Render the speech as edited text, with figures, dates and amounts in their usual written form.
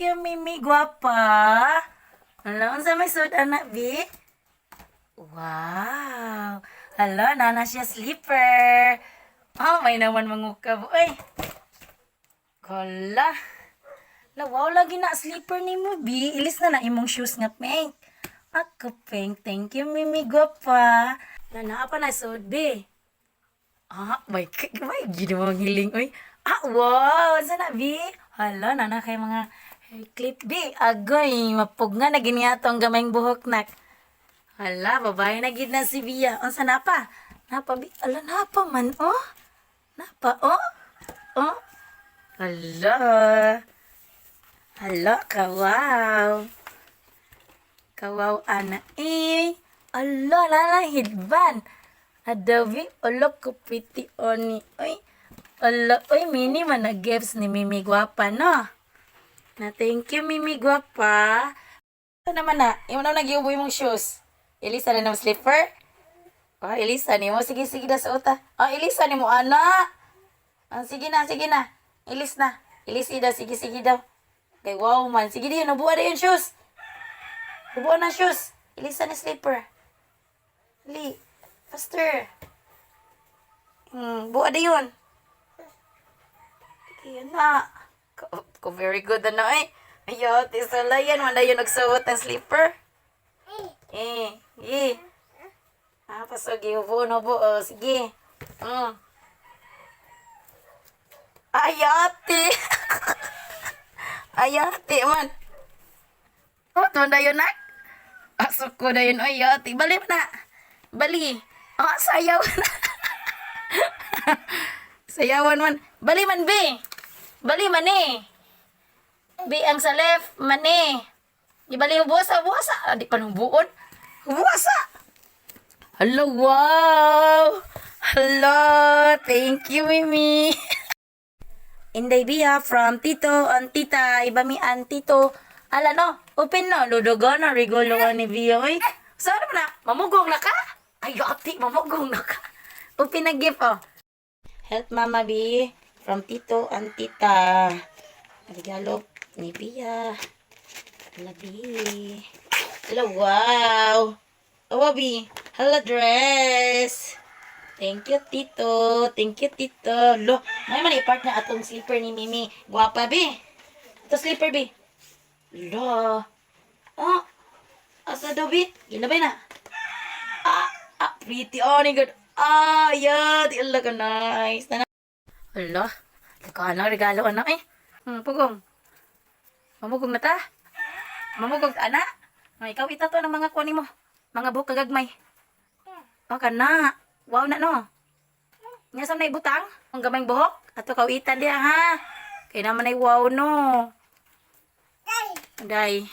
Thank you, Mimi guwapa. Hala, unsa may suod ana, Bi? Wow. Hala, naa na siya slipper. Oh, may naman mangukab. Uy. Hala. La, wow, lagi na slipper ni mo, Bi. Ilis na na imong shoes nga pink. Ako pink. Thank you, Mimi guwapa. Na naa pa na suod, Bi. Ah, may ginawang hiling, oy. Ah, wow! Unsa na, Bi? Hala, naa na kay mga hair clip, Bi. Agoy, mapug nga na gini atong gamayng buhok, nak. Hala, babae na gid na si Bia. Unsa na pa? Napa, Bi? Hala, napa man, oh. Napa, oh. Oh. Hala. Hala, kawaw. Kawaw, ana. Eh. Hala, lala, headband. Adabi, hala ko pretty oni. Oy. Hala, oy, mini man na gifts ni Mimi Guapa, no? Na thank you, Mimi Guapa. Ano naman na? Imo na nagiubo imong shoes. Ilisa na ng slipper? Oh, ilisa nimo. Sige, sige na sa uta. Oh, ilisa nimo, ana. Ah, sige na, sige na. Ilis na. Ilis ida, sige, sige daw. Kay wow man. Sige diyon, hubuan na yung shoes. Hubuan na shoes. Ilisa ni slipper. Li, faster. Buha na yun. Sige na. Ko, very good ano eh. Ayo, tisala yan. Wala yun nagsuot ng slipper. Eh, eh. Ah, pasog, hubo, hubo. Oh, sige. Ayati. Ayati man. Oh, tunda yun nak. Asok ko na yun. Ayati. Bali mo na. Bali. Oh, sayaw na. Sayawan man. Bali man, B. Bali man eh. B ang sa left, man eh. Di bali hubusa, hubusa. Ah, di pa hubuon. Hubusa. Hello, wow. Hello, thank you, Mimi. Inday Bia from Tito and Tita. Iba mi an Tito. Ala no, open no. Ludugo no, regalo ni Bia. Oy, saan mo na? Mamugong na ka? Ay, ati, mamugong na ka. Open na gift, oh. Help Mama B from Tito and Tita. Regalo ni Bia. Hala, B. Hala, wow. Oh, B. Hala, dress. Thank you, Tito. Thank you, Tito. Lo, may man i-part na atong slipper ni Mimi. Guwapa, B. Ito slipper, B. Lo. Oh. Asa daw, B? Ginabay na. Ah, ah, pretty. Oh, ni good. Ah, yeah. Di ala ka nice. Na Hala. Nagkano regalo anak eh. Pugong. Mamugong na ta. Mamugong ta, anak. Ay, ikaw itato ng mga kunin mo. Mga buhok kagagmay. O kana. Wow na no. Nga sa na ibutang? Ang gamayng buhok? Ato kawitan diha ha. Kay naman ay wow no. Day.